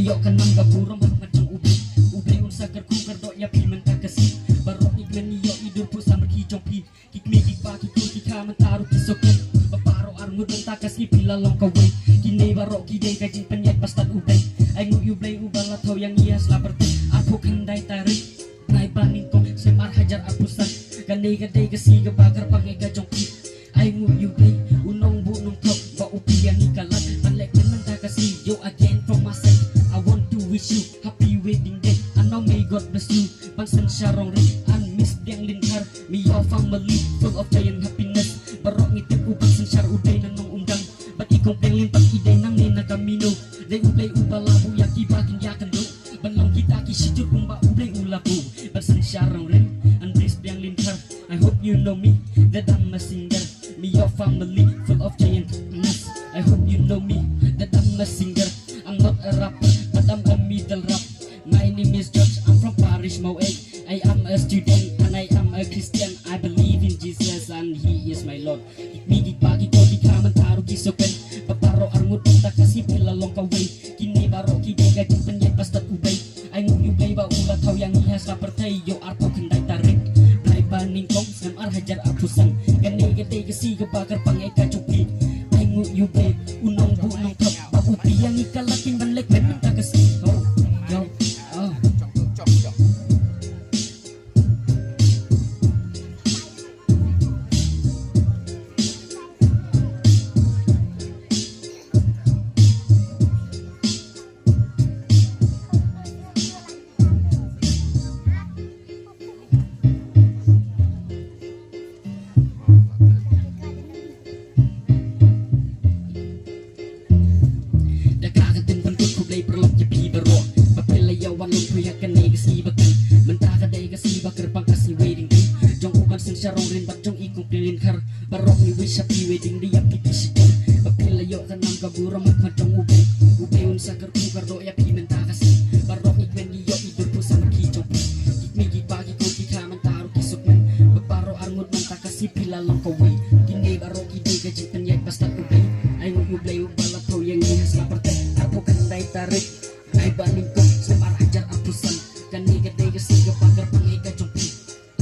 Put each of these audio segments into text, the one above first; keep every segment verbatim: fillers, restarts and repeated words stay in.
Ïoh ka nam ka burom ha khmat jong U Blei. U Blei un sa kyrkhu kyrdoh ïa phi mynta ka sngi. Baroh ngi kmen ïoh i dur phuh samrkhie jong phi. Ki kmie ki kpa ki khun ki kha mynta ruh ki sngewkmen. Ba baroh arngut mynta ka sngi phi la long kawei. Kine baroh ki dei ka jingpynïaid ba stad U Blei. Ai nguh ïa U Blei uba la thaw ïa ngi ha sla pyrthei. Arphew khyndai tarik Naiba nyngkong snem ar hajar arphew san. Kane ka dei ka sngi kaba kyrpang ïa ka jong phi. Ai nguh ïa U Blei u nongbuh nongthok ba u pynïaid ïa ngi ka lad ban leh kmen mynta ka sngi. Yo, again from my side, I want to wish you happy wedding day and now may God bless you. Ban synshar Rongrin and Miss Biang Lynn Khar, may your family full of joy and happiness. Baroh ngi tip u Ban Synshar u dei na nongumdang. Bad i Kong Biang Lynn pat i dei nangne na ka mino. Dei U Blei uba la buh ïa ki ba kin ïakynduh ban long kita ki shijur kumba U Blei u la buh. Ban Synshar Rongrin and Miss Biang Lynn Khar, I hope you know me, that I'm a singer. Me, your family, full of joy and happiness. I hope you know me, that I'm a singer. I'm not a rapper, but I'm a middle rap. My name is George, I'm from Parish Mawei. I am a student and I am a Christian. I believe in Jesus and He is my Lord. Ki kmie ki kpa ki khun ki kha mynta ruh ki sngewkmen. Ba baroh arngut mynta ka sngi phi la long kawei. Kine baroh ki dei ka jingpynïaid ba stad U Blei. Ai nguh ïa U Blei ba u la thaw ïa ngi ha sla pyrthei. Yo, arphew khyndai tarik Naiba nyngkong snem ar hajar arphew san. Kane ka dei ka sngi kaba kyrpang ïa ka jong phi. Ai nguh ïa U Blei u nongbuh nongthok ba u pynïaid ïa ngi ka lad ban leh kmen mynta ka sngi. Yo, yo, oh. Da ka ktien pynkut khublei paralok ïa phi baroh ba phi la ïa wan lum phi ha kane ka sngi ba kan. Mynta ka dei ka sngi ba kyrpang, ka sngi wedding day jong u Ban Synshar Rongrin bad jong i Kong Biang Lynn Khar. Baroh ngi wish happy wedding day ïa phi, phi shijur. Ba phi la ïoh ka nam ka burom ha khmat jong U Blei. U Blei un sa kyrkhu kyrdoh ïa phi mynta ka sngi. Baroh ngi kmen ngi ïoh i dur phuh samrkhie jong phi. Ki kmie ki kpa ki khun ki kha mynta ruh ki sngewkmen. Ba baroh arngut mynta ka sngi phi la long kawei. Kine baroh ki dei ka jingpynïaid ba stad U Blei. Ai nguh ïa U Blei uba la thaw ïa ngi ha sla pyrthei. Arphew khyndai tarik Naiba nyngkong snem ar hajar arphew san. Kane ka dei ka sngi kaba kyrpang ïa ka jong phi.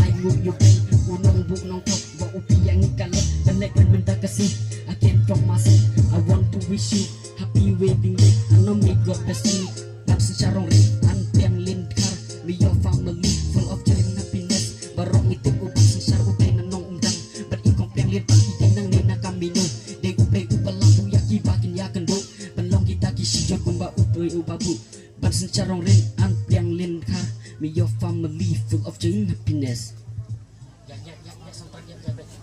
Ai nguh ïa U Blei u nongbuh nongthok ba u pynïaid ïa ngi ka lad ban leh kmen mynta ka sngi. Again from my side, I want to wish you happy wedding day and now may God bless you. Ban Synshar Rongrin and Biang Lynn Khar, may your family full of joy and happiness. Baroh ngi tip u Ban Synshar u dei na nongumdang bad i Kong Biang Lynn pat i dei nangne na ka mino. Dei U Blei uba la buh ïa ki ba kin ïakynduh ban long kita ki shijur kumba U Blei uba buh. Ban Synshar Rongrin and Biang Lynn Khar, may your family full of joy and happiness.